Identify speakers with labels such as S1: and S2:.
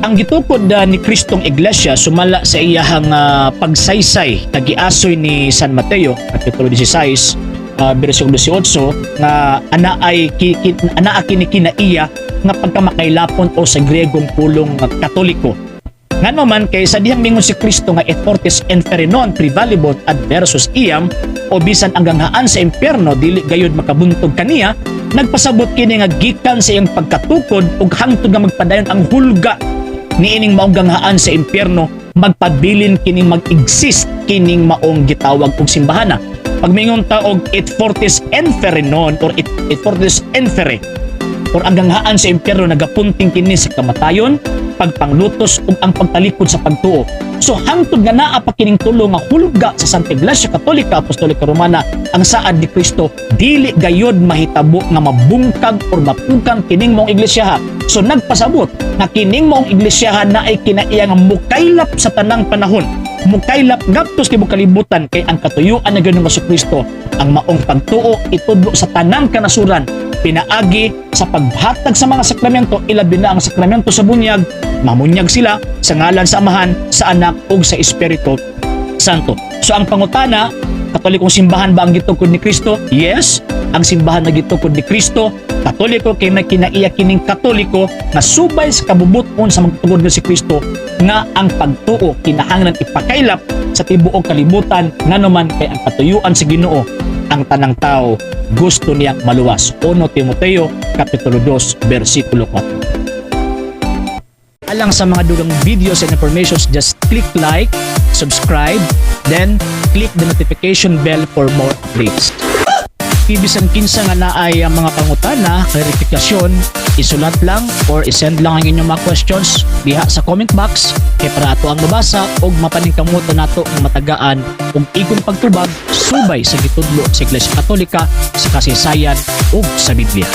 S1: Ang gitukod ni Kristong Iglesia sumala sa iyahang pagsaysay kag giasoy ni San Mateo kapitulo 16 bersikulo 18 nga ana ay anaa kini kinaiya nga pagkamakailapon o sa Griegong pulong nga Katoliko. Ngano man kay sa dihang mingon si Kristo nga "et fortes inferi non praevalebunt adversus eam" o bisan ang ganghaan sa impyerno dili gayud makabuntog kaniya, nagpasabot kini nga gikan sa iyang pagkatukod ug hangtod nga magpadayon ang hulga niining maong ganghaan sa impyerno, magpabilin kining mag-exist kining maong gitawag og simbahana. Pag mingon ta og "et fortes inferi non" or "et fortes inferi" or ang ganghaan sa impyerno, nagapunting kini sa kamatayon, pagpanglutos ug ang pagtalikod sa pagtuo. So hangtod nga naa pa kining tulo nga hulga sa Santa Iglesia Katolika Apostolika Romana, ang saad ni Kristo, dili gayod mahitabo nga mabungkag or mapukang kining maong iglesia. So nagpasabot nga kining maong iglesia na ay kinaiya nga mukaylap sa tanang panahon, mukaylap ngadto sa tibuok kalibutan, kay ang katuyuan ng Ginoong Kristo, ang maong pagtuo itudlo sa tanang kanasuran pinaagi sa paghatag sa mga sakramento, ilabi na ang sakramento sa bunyag. Mamunyag sila sa ngalan sa Amahan, sa Anak ug sa Espiritu Santo. So ang pangutana, Katolikong simbahan ba ang gitukod ni Kristo? Yes, ang simbahan na gitukod ni Kristo Katoliko kay may kinaiya kining Katoliko nga subay sa kabubuton sa magtugod nga si Kristo nga ang pagtuo kinahanglan ipakaylap sa tibuok kalibutan, ngano man kay ang katuyuan sa Ginoo, ang tanang tao gusto niyang maluwas. 1 Timoteo kapitulo 2 bersikulo 4. Alang sa mga dugang videos and informations, just click like, subscribe, then click the notification bell for more updates. Bisan kinsa nga naay ang mga pangutana, klarifikasyon, isulat lang or isend lang ang inyong mga questions diha sa comment box kay para ato ang mabasa ug mapaningkamutan nato nga matagaan og igong pagtubag subay sa gitudlo sa Iglesia Katolika, sa kasaysayan ug sa Biblia.